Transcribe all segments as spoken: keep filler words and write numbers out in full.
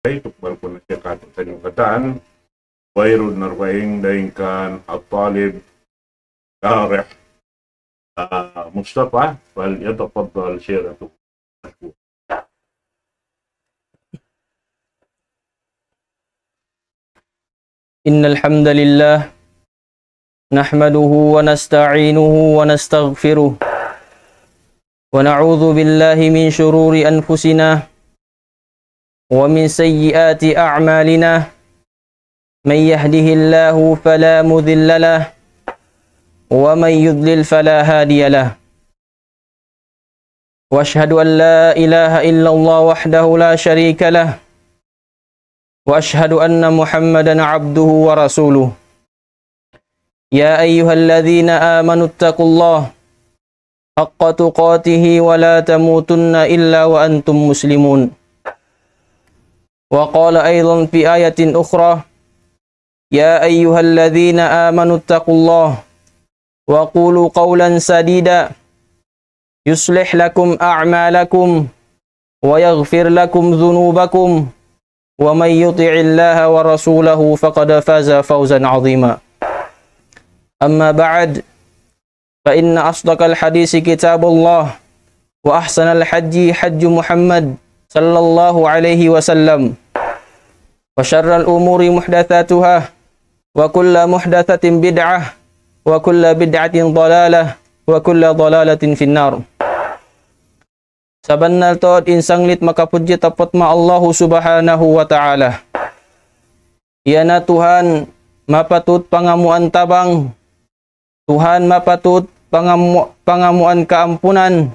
Ay, tukbal ku na siya katu' sa inyo katan. Wayruun na ruwaing daing kan At-Talib Tarih, ah, Mustafa, فليتفضل شيخنا مشكورا. إن الحمد لله نحمده ونستعينه ونستغفره، ونعوذ بالله من شرور أنفسنا ومن سيئات أعمالنا. من يهده الله فلا مضل له، ومن يضلل فلا هادي له. وأشهد أن لا إله إلا الله وحده لا شريك له، وأشهد أن محمدا عبده ورسوله. يا أيها الذين آمنوا اتقوا الله حق تقاته ولا تموتن إلا وأنتم مسلمون. وقال أيضا في آية أخرى: يا أيها الذين آمنوا اتقوا الله وقولوا قولا سديدا يصلح لكم أعمالكم ويغفر لكم ذنوبكم ومن يطع الله ورسوله فقد فاز فوزا عظيما. أما بعد، فإن أصدق الحديث كتاب الله، وأحسن الحج حج محمد صلى الله عليه وسلم، وشر الأمور محدثاتها، وكل محدثة بدعة، وكل بدعة ضلالة، وكل ضلالة في النار. Sabannal tuud in sanglit makapudji tapat ma Allahu Subhanahu wa Ta'ala. Iya na Tuhan mapatut pangamuan tabang, Tuhan mapatut pangamu-, pangamuan kaampunan.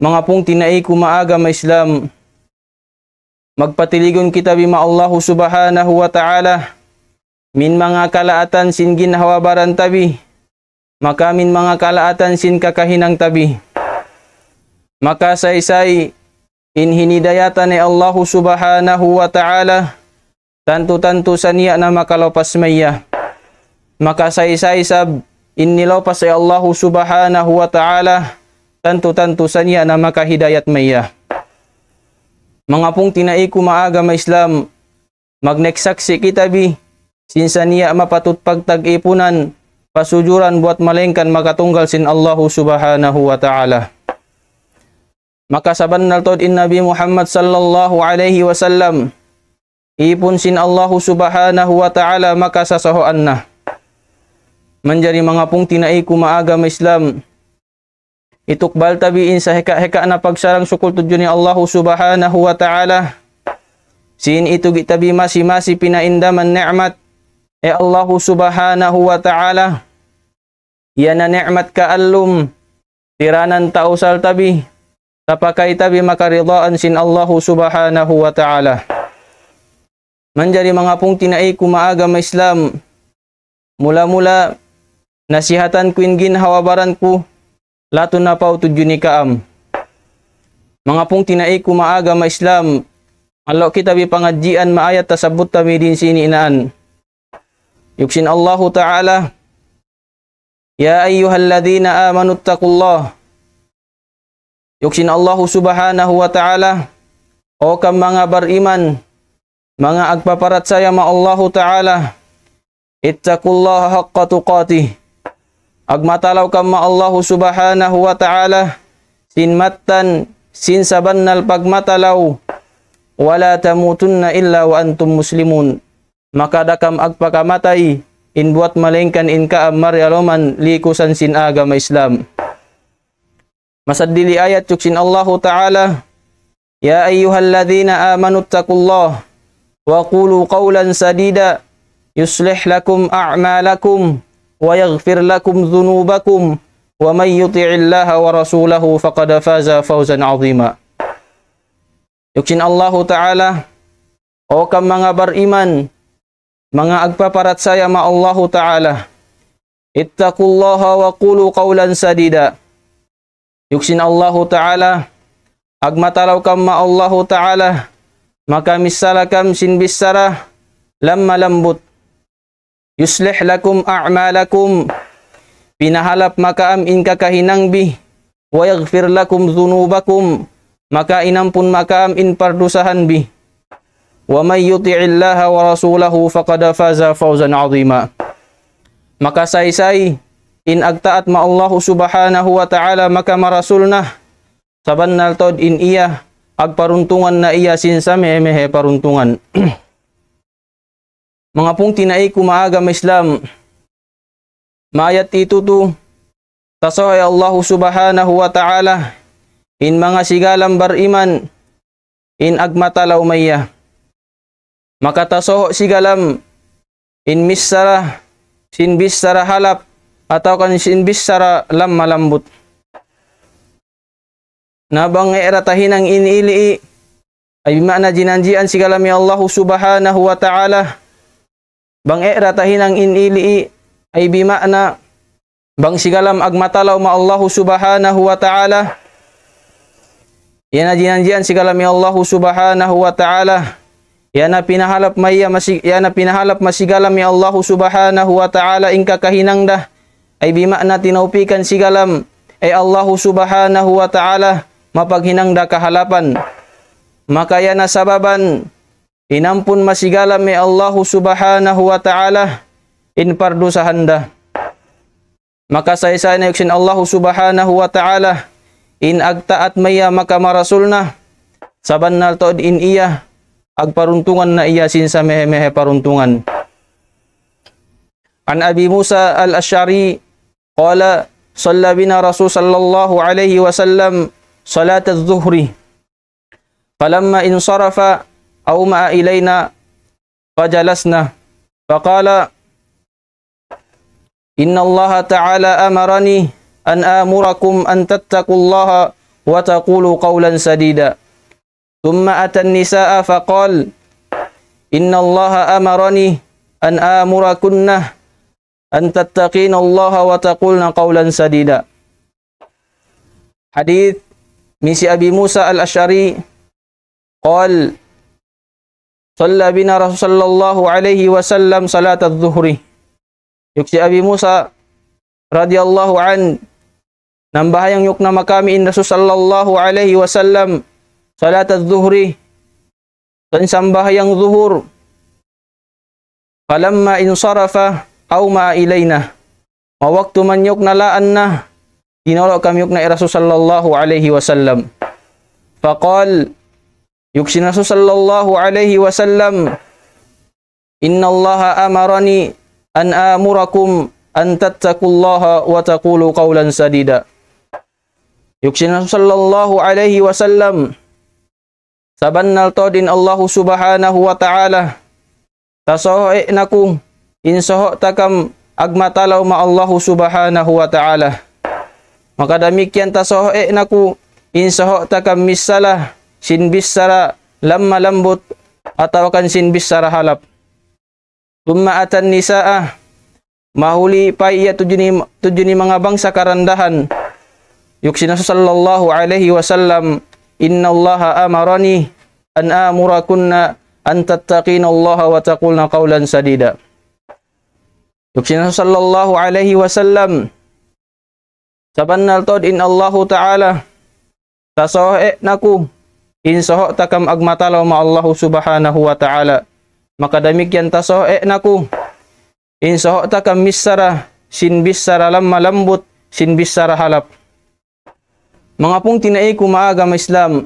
Manga pungtina'i ku maagama Islam, magpatiligun kita bi ma Allahu Subhanahu wa Ta'ala min manga kalaatan sin ginhawa-baran ta bi, maka min manga kalaatan sin kakahinang ta bi. Maka saysay in hinidayatan hi Allahu Subhanahu wa Ta'ala, tantu-tantu sa niya' na makalawpas maya. Maka saysay isab in nilawpas hi Allahu Subhanahu wa Ta'ala, tantu-tantu sa niya' na makahidayat maya. Manga pungtina'i ku maagama Islam, magneksaksi' kita bi, sin sa niya' mapatut pagtag-ipunan, pasujuran buwat malaingkan makatunggal sin Allahu Subhanahu wa Ta'ala. Maka sabannal tuud in Nabi Muhammad sallallahu alayhi wasallam, ipun sin Allahu Subhanahu wa Ta'ala makasasahuan na. Manjari manga pungtina'i ku maagama Islam, itukbal ta bi in sahika-hika na pagsarang-sukul tudju ni Allahu Subhanahu wa Ta'ala. Sin itu kita bi masi-masi pinaindaman ni'mat hi Allahu Subhanahu wa Ta'ala. Iya na ni'mat kaallum, tiranan tausal ta bi, tapakay ta bi makaridaan sin Allahu Subhanahu wa Ta'ala. Manjari manga pungtina'i ku maagama Islam, mula-mula nasihatan ku in ginhawa-baran ku, latu' na paw tudju ni kaam. Manga pungtina'i ku maagama Islam, allo' kita bi pangadjian maayat tasabbut ta bi din sin inaan. Yuksin Allahu Ta'ala, يا أيها الذين آمنوا اتقوا الله. Yuksin Allahu Subhanahu wa Ta'ala, O kam manga bariman, manga agpaparachaya ma Allahu Ta'ala, اتقوا الله حق تقاته. Agmatalaw kam ma Allahu Subhanahu wa Ta'ala, sin mattan, sin sabannal pagmatalaw, ولا تموتن إلا وأنتم مسلمون. Maka da kam agpakamatay in buwat malaingkan in kaam mari aluman likusan sin agama Islam. Masaddili ayat yuksin Allahu Ta'ala, يا أيها الذين آمنوا اتقوا الله وقولوا قولا سديدا يصلح لكم أعمالكم ويغفر لكم ذنوبكم ومن يطع الله ورسوله فقد فاز فوزا عظيما. Yuksin Allahu Ta'ala, O kam manga bariman, manga agpaparachaya ma Allahu Ta'ala, اتقوا الله وقولوا قولا سديدا. Yuksin Allahu Ta'ala, agmatalaw kam ma Allahu Ta'ala, maka missala kam sin bichara lamma lambut. يصلح لكم أعمالكم. Pinahalap makaam in kakahinang bi. ويغفر لكم ذنوبكم. Maka inampun makaam in pardusahan bi. ومن يطع الله ورسوله فقد فاز فوزا عظيما. Makasaysay in agtaat ma Allahu Subhanahu wa Ta'ala maka marasul na, sabannal tuud in iya agparuntungan na iya sin samehe-mehe paruntungan. Manga pungtina'i ku maagama Islam, mayat itu tu, tasaw hi Allahu Subhanahu wa Ta'ala in manga sigalam bariman in agmatalaw maya. Maka tasaw sigalam in missara, sin bissara halap, atawa kan sin bissara lamma lambut. Na bang era tahinang in ili'i, ay bima'na jinanjian sigalam hi Allahu Subhanahu wa Ta'ala. Bang era tahinang in ili'i, ay bima'na bang sigalam agmatalaw ma Allahu Subhanahu wa Ta'ala. Yan na jinanjian sigalam hi Allahu Subhanahu wa Ta'ala. Yan na pinahalap maya masi-, yan na pinahalap masigalam hi Allahu Subhanahu wa Ta'ala in kakahinang da. Ay bima'na tinaupikan sigalam hi Allahu Subhanahu wa Ta'ala mapaghinang da kahalapan. Maka yan na sababan inampun masigalam hi Allahu Subhanahu wa Ta'ala in pardusahan da. Makasaysay na yuksin Allahu Subhanahu wa Ta'ala in agtaat maya maka marasul na, sabannal tuud in iya agparuntungan na iya sin samehe-mehe paruntungan. عن أبي موسى الأشعري قال: صلى بنا رسول صلى الله عليه وسلم صلاة الظهر، فلما انصرف أومأ إلينا فجلسنا، فقال: إن الله تعالى أمرني أن آمركم أن تتقوا الله وتقولوا قولا سديدا. ثم أتى النساء فقال: إن الله أمرني أن آمركن أن تتقين الله وتقولن قولا سديدا. Hadith misi Abi Musa al-Ash'ari, قال: صلى بنا رسول صلى الله عليه وسلم صلاة الظهر. Yuksin Abi Musa radiyallahu anhu, nambahayang yukna makami in Rasul sallallahu alayhi wasallam salat al-zuhri, tan sambahayang zuhur. فلما انصرف أومأ إلينا. Mawaktu man yukna laan na, tinulu' kami yukna hi Rasul sallallahu alayhi wasallam. فقال, yuksin Rasul sallallahu alayhi wasallam, إن الله أمرني أن آمركم أن تتقوا الله وتقولوا قولا سديدا. Yuksin Rasul sallallahu alayhi wasallam, sabannal tuud in Allahu Subhanahu wa Ta'ala, tasuhi' na ku in suhu' ta kam agmatalaw ma Allahu Subhanahu wa Ta'ala. Maka damikkiyan tasuhi' na ku in suhu' ta kam missala sin bissara lamma lambut atawa kan sin bissara halap. ثم أتى النساء, mahuli pa iya tudju ni, tudju ni manga bangsa karandahan. Yuksin Rasul sallallahu alayhi wasallam, إن الله أمرني أن آمركن أن تتقين الله وتقولن قولا سديدا. Yuksin Rasul sallallahu alayhi wasallam, sabannal tuud in Allahu Ta'ala, tasuhi' na ku in suhu' ta kam agmatalaw ma Allahu Subhanahu wa Ta'ala. Maka damikkiyan tasuhi' na ku in suhu' ta kam missara sin bissara lamma lambut, sin bissara halap. Manga pungtina'i ku maagama Islam,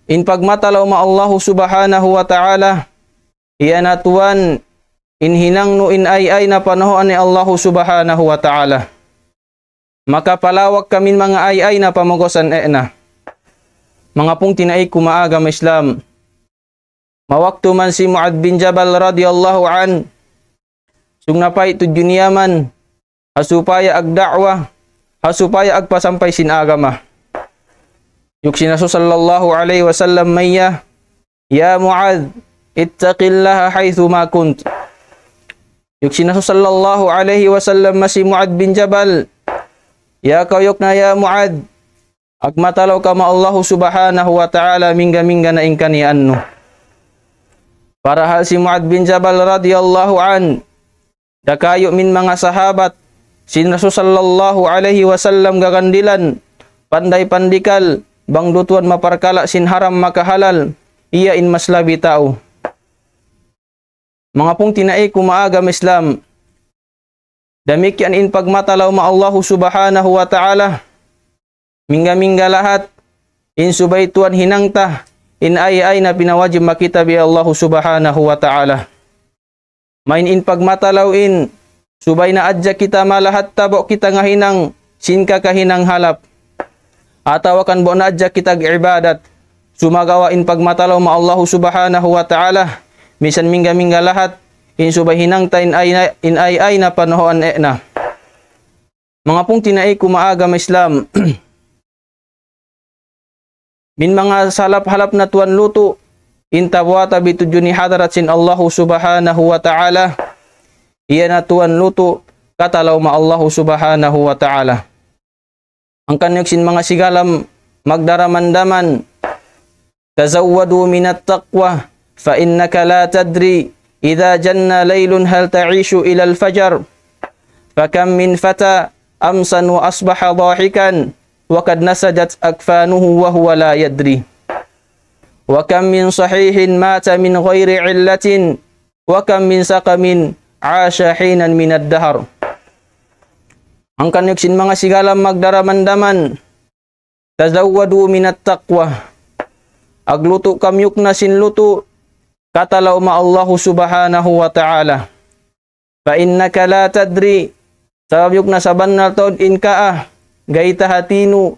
in pagmatalaw ma Allahu Subhanahu wa Ta'ala, iya na tuwan in hinang nu in ay-ay na panahuan ni Allahu Subhanahu wa Ta'ala. Maka palawak kami manga ay-ay na pamugasan ena. Manga pungtina'i ku maagama Islam, mawaktu man si Mu'adh bin Jabal radiyallahu anhu, sung napay tudju niya man, ha supaya agda'wa, ha supaya agpasampay sin agama. Yuksin Rasul sallallahu alayhi wasallam maya, يا معاذ اتق الله حيث ما كنت. Yuksin Rasul sallallahu alayhi wasallam masi Mu'adh bin Jabal, ya kaw yukna ya Mu'adh, agmatalaw kaw ma Allahu Subhanahu wa Ta'ala mingga-mingga na in kaniyaan nu. Parahal si Mu'adh bin Jabal radiyallahu anhu, dakayu' min manga sahabat sin Rasul sallallahu alayhi wasallam gagandilan, panday pandikal, bang dutuan maparkala' sin haram makahalal. iya in mas labi tau. Manga pungtina'i ku ha agama Islam, damikkiyan in pagmatalaw ma Allahu Subhanahu wa Ta'ala, mingga-mingga lahat, in subay tuwan hinang ta, in ay-ay na pinawajib ma kita bi Allahu Subhanahu wa Ta'ala. Main in pagmatalaw in, subay na adja kita malahat ta bu kita ngahinang, sin kakahinang halap. Atawa kan bu na adja kita ibadat. Sumagawa' in pagmatalaw ma Allahu Subhanahu wa Ta'ala, misan mingga-mingga lahat, in subay hinang ta in ay-ay na, in ay-ay na panahuan e na. Manga pungtina'i ku ha agama Islam, min manga salap-halap na tuwan lutu', in tabuata' bitudju ni hadarat sin Allahu Subhanahu wa Ta'ala, iya na tuwan lutu', katalaw ma Allahu Subhanahu wa Ta'ala. Hangkan yuk sin manga sigalam magdaramandaman, تزودوا من التقوى فإنك لا تدري إذا جن ليل هل تعيش إلى الفجر. فكم من فتى أمسى وأصبح ضاحكا وقد نسجت أكفانه وهو لا يدري. وكم من صحيح مات من غير علة وكم من سقم عاش حينا من الدهر. Hangkan yuk sin manga sigalam magdaramandaman, تزودوا من التقوى. Aglutu' kamu yuk na sin lutu', katalaw ma Allahu Subhanahu wa Ta'ala. فإنك لا تدري. Sabab yuk na sabannal tuud in kaa, gayta hatinu,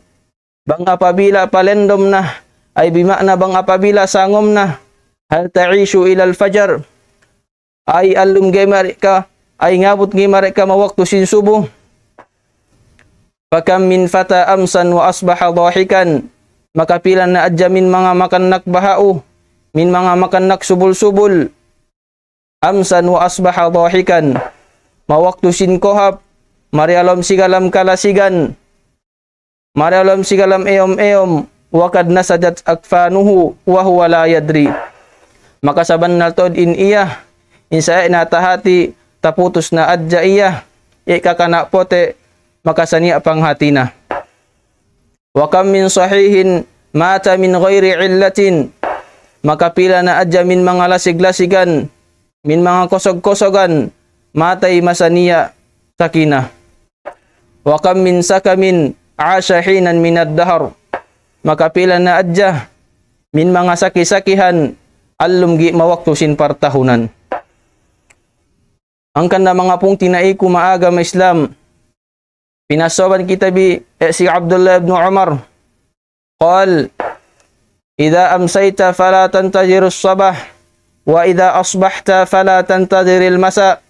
bang apabila palendom na, ay bima'na bang apabila sangum na, هل تعيش إلى الفجر. Ay allum gi mari ka, ay ngabut gi mari ka ma waktu sin subu. فكم من فتى أمسى وأصبح ضاحكا. Makapila na adja min manga makannak bahau, min manga makannak subul-subul. أمسى وأصبح ضاحكا. Ma waktu sin kohap, mari ha lawm sigalam kalasigan. Mari ha lawm sigalam eyom-eyom, وقد نسجت أكفانه وهو لا يدري. Maka sabannal tuud in iya, in sa' na tahati, taputus na adja iya, ikakana' pote', maka saniya' panghati na. وكم من صحيح مات من غير علة. Makapila na adja min manga lasig-lasigan, min manga kosog-kosogan, matay masaniya' sakina. وكم من سقم عاش حينا من الدهر. Makapila na adja min manga saki-sakihan, allum gi ma waktu sin partahunan. Hangkan na manga pungtina'i ku ha agama Islam, pinasawan kita bi, eh, hi Abdullah ibn Umar. قال: إذا أمسيت فلا تنتظر الصباح، وإذا أصبحت فلا تنتظر المساء،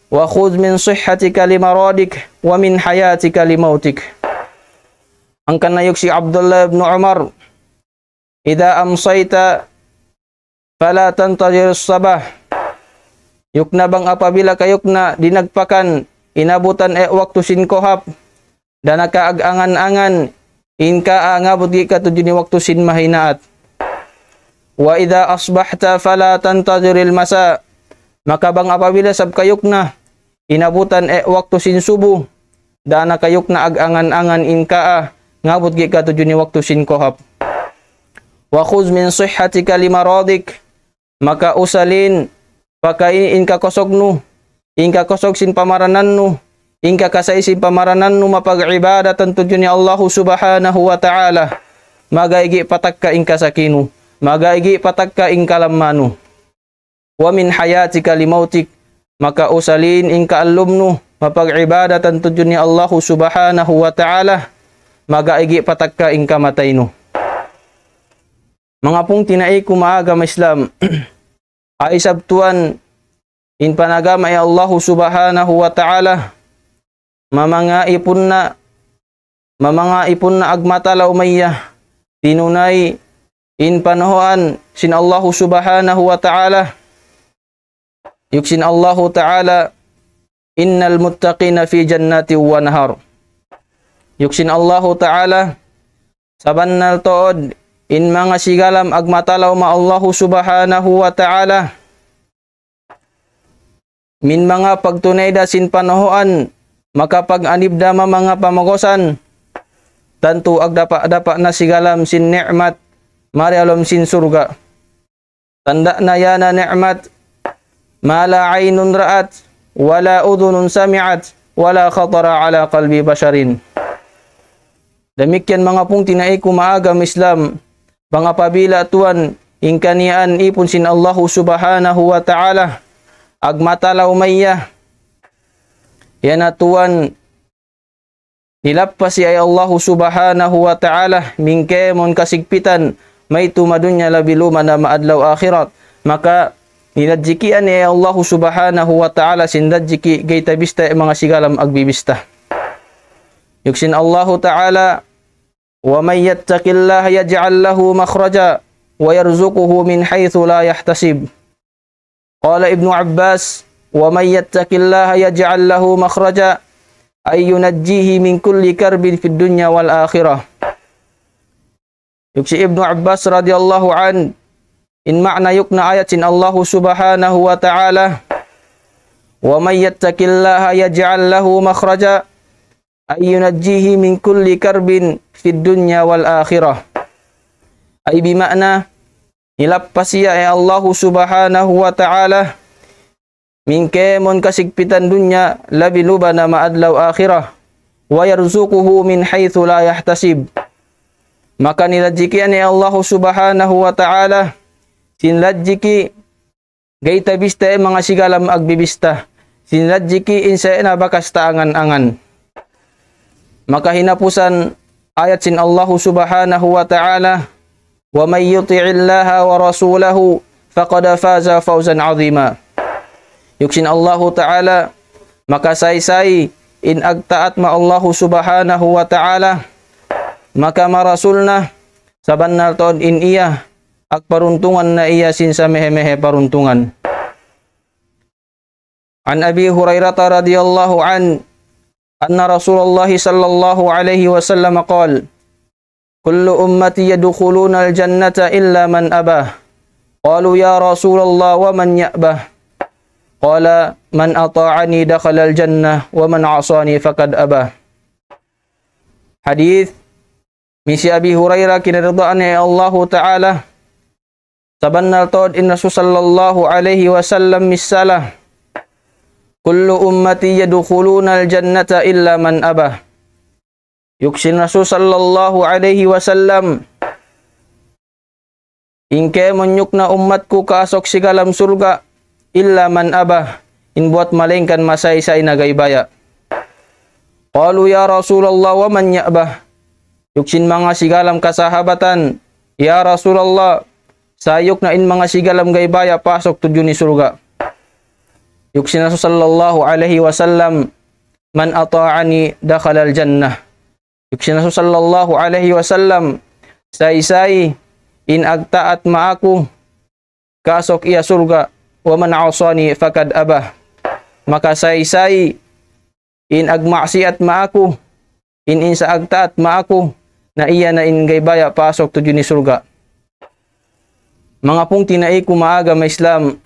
وخذ من صحتك لمرضك، ومن حياتك لموتك. Hangkan na yuk hi Abdullah ibn Umar, إذا أمسيت فلا تنتظر الصباح. Yuk na bang apabila kayuk na dinagpakan, inabutan e waktu sin kohap, da na ka ag-angan-angan, in kaa ngabut gi katudju ni waktu sin mahinaat. وإذا أصبحت فلا تنتظر المساء. Maka bang apabila sab kayuk na, inabutan e waktu sin subu, da na kayuk na ag-angan-angan in kaa, ngabut gi katudju ni waktu sin kohap. وخذ من صحتك لمرضك. Maka usalin, pakain in kakosog nu, in kakosog sin pamaranan nu, in kakasay sin pamaranan nu, mapag-ibadatan tudju ni Allahu Subhanahu wa Ta'ala. Magaigi patakka in kasaki nu, magaigi patakka in kalamma nu. ومن حياتك لموتك. Maka usalin in kaallum nu, mapag-ibadatan tudju ni Allahu Subhanahu wa Ta'ala, magaigi patakka in kamatay nu. Manga pungtina'i ku ha agama Islam, ay sabtuan in panagama hi Allahu Subhanahu wa Ta'ala, mamanga ipun na, mamanga ipun na agmatalaw maya, tinunay in panahuan sin Allahu Subhanahu wa Ta'ala. Yuk sin Allahu Ta'ala, إن المتقين في جنات ونهر. Yuk sin Allahu Ta'ala, sabannal tuud, in manga sigalam agmatalaw ma Allahu Subhanahu wa Ta'ala, min manga pagtunay da sin panahuan, makapag-anib da ma manga pamagusan, tantu agdapa'-dapa' na sigalam sin ni'mat, mari ha lawm sin surga'. Tanda' na yan na ni'mat, ما لا عين رأت ولا أذن سمعت ولا خطر على قلب بشر. Damikkiyan manga pungtina'i ku ha agama Islam, bang apabila tuwan in kaniyaan ipun sin Allahu Subhanahu wa Ta'ala, ag matalaw maya, yan na tuwan nilappas siya sin Allahu Subhanahu wa Ta'ala, mingkemon kasigpitan, maytu ha dunya labi luba na ha adlaw akhirat. Maka, niladjikian niya Allahu Subhanahu wa Ta'ala sin ladjiki' ga'i tabista in manga sigalam agbibista. Yuk sin Allahu Ta'ala, ومن يتق الله يجعل له مخرجا ويرزقه من حيث لا يحتسب. قال ابن عباس: ومن يتق الله يجعل له مخرجا، أي ينجيه من كل كرب في الدنيا والآخرة. Yuk sin Ibnu Abbas radiyallahu anhu, in ma'na yuk na ayat sin Allahu Subhanahu wa Ta'ala, ومن يتق الله يجعل له مخرجا، أي ينجيه من كل كرب في الدنيا والآخرة. Ay bima'na, nilappas siya sin Allahu Subhanahu wa Ta'ala, mingkemon kasigpitan dunya, labi luba na ha adlaw akhirat. ويرزقه من حيث لا يحتسب. Maka niladjikian niya sin Allahu Subhanahu wa Ta'ala sin ladjiki' ga'i tabista in manga sigalam agbibista. Sin ladjiki' in sa' na bakas ta angan-angan. Maka hinapusan ayat sin Allahu Subhanahu wa Ta'ala, ومن يطع الله ورسوله فقد فاز فوزا عظيما. Yuk sin Allahu Ta'ala, maka saysay in agtaat ma Allahu Subhanahu wa Ta'ala, maka ma Rasul na, sabannal tuud in iya, agparuntungan na iya sin samihi-mihi paruntungan. عن أبي هريرة رضي الله عنه أن رسول الله صلى الله عليه وسلم قال: كل أمتي يدخلون الجنة إلا من أبى. قالوا: يا رسول الله، ومن يأبى؟ قال: من أطاعني دخل الجنة ومن عصاني فقد أبى. Hadith misi Abi Hurairah, kinaridaan niya Allahu Ta'ala, sabannal tuud in Rasul sallallahu alayhi wasallam misal, كل أمتي يدخلون الجنة إلا من أبى. Yuk sin Rasul sallallahu alayhi wasallam, in kemon yuk na ummat ku kaasuk sigalam surga', إلا من أبى, in buwat malaingkan masaysay na ga'i baya'. قالوا: يا رسول الله، ومن يأبى؟ Yuk sin manga sigalam kasahabatan, "Ya Rasulullah, sa' yuk na in manga sigalam ga'i baya' pasuk tudju ini surga'?" Yuk sin Rasul sallallahu alayhi wasallam, "من أطاعني دخل الجنة." Yuk sin Rasul sallallahu alayhi wasallam, "Saysay in agtaat ma aku, kaasuk iya surga', ومن عصاني فقد أبى." Maka saysay in agmaksiyat ma aku, in, in sa' agtaat ma aku, na iya na in ga'i baya' pasuk tudju ini surga'. Manga pungtina'i ku ha agama Islam,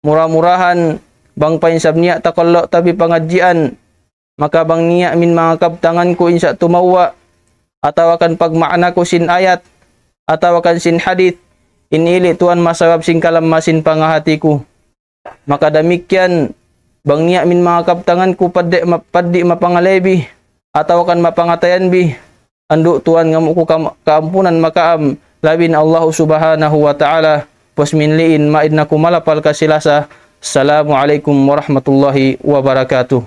mura-murahan, bang pa in sab niya' takallu' tabi pangadjian, maka bang niya' min manga kabtangan ku in sa' tumawwa', atawa kan pagmaana ku sin ayat, atawa kan sin hadith, in ili' tuwan masabab sin kalamma sin pangahati ku. Maka damikkiyan, bang niya' min manga kabtangan ku paddi' ma-, paddi' mapangalebi, atawa kan mapangatayan bi, andu' tuwan ngamu' ku kam-, kaampunan makaam, labi na Allahu Subhanahu wa Ta'ala, pus min liin, maid na ku malapal kasi-lasa. Assalamu alaykum warahmatullahi wabarakatuh.